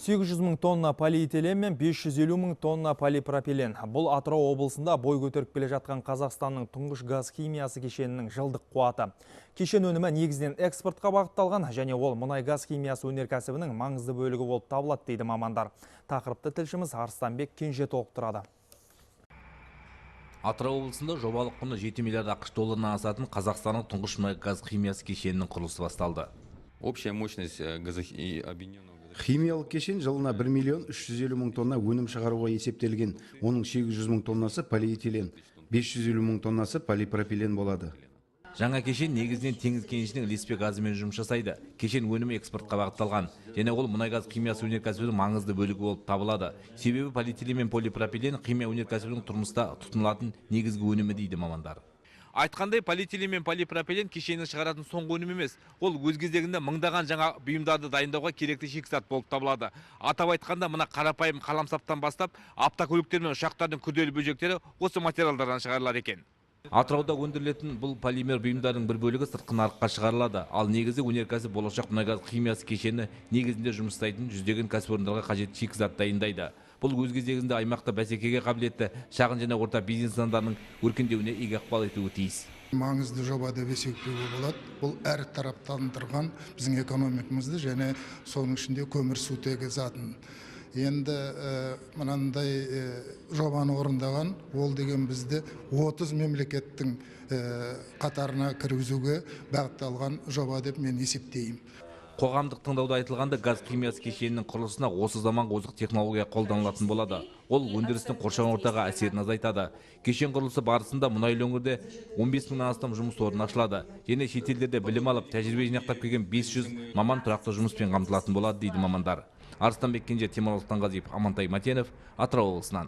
800 мың тонна полиэтилен мен 550 мың тонна полипропилен. Бұл Атырау облысында бой көтеріп келе жатқан Қазақстанның тұңғыш газ химиясы кешенінің жылдық қуаты. Кешен өнімі негізінен экспортқа бағытталған және ол мұнай газ химиясы өнеркәсібінің маңызды бөлігі болып табылады, дейді мамандар. Тақырыпты тілшіміз Арыстанбек Кенже толықтырады. Атырау облысында жобалық құны 7 миллиард АҚШ долларынан асатын Қазақстанның тұңғыш мұнай газ химиясы кешенінің құрылысы басталды. Общая мощность объединенного Химиялық кешен жылына 1 миллион 350 мың тонна өнім шығаруға есептелген. Оның 800 мың тоннасы полиэтилен, 550 мың тоннасы полипропилен болады. Жаңа кешен негізінен Теңіз кенішінің ілеспе газымен жұмыс жасайды. Кешен өнімі экспортқа бағытталған және ол мұнай газ химиясы өнеркәсібінің маңызды бөлігі болып табылады. Себебі полиэтилен мен полипропилен химия өнеркәсібінің тұрмыста тұтынылатын негізгі өнімі, дейді мамандар. Айтқандай, полиэтилен мен полипропилен кешеннің шығаратын соңғы өнім емес. Ол өз кезегінде мыңдаған жаңа бұйымдарды дайындауға керекті шикізат болып табылады. Атап айтқанда, мына қарапайым қаламсаптан бастап автокөліктер мен ұшақтардың күрделі бөлшектері осы материалдардан шығарылады екен. Атырауда өндірілетін бұл полимер бұйымдардың бір бөлігі сыртқы нарыққа шығарылады. Ал негізгі өнеркәсіп болашақ мұнай-газ химиясы кешені негізінде жұмыс жасайтын жүздеген кәсіпорындарға қажетті шикізат дайындайды. Бұл өз кезегінде аймақта бәсекеге қабілетті шағын және орта бизнес нысандарының өркендеуіне игі ықпал етуі тиіс. Маңызды жоба деп есептеуге болады. Бұл әр тараптандырған біздің экономикамызды және соның ішінде көмір сутегі затын. Енді мынандай жобаны орындаған, ол деген бізді 30 мемлекеттің қатарына кіргізуге бағытталған жоба деп мен есептеймін. Қоғамдық тыңдауда айтылғандай, газ химиясы кешенінің құрылысына осы заманғы озық технология қолданылатын болады. Ол өндірістің қоршаған ортаға әсерін азайтады. Кешен құрылысы барысында мұнайлы өңірде 15 мыңнан астам жұмыс орны ашылады. Және шетелдерде білім алып, тәжірибе жинақтап келген 500 маман тұрақты жұмыспен қамтылатын болады, дейді мамандар. Арыстанбек Кенже, Темірлан Сұлтанғазиев, Амантай Матенов, Атырау облысынан.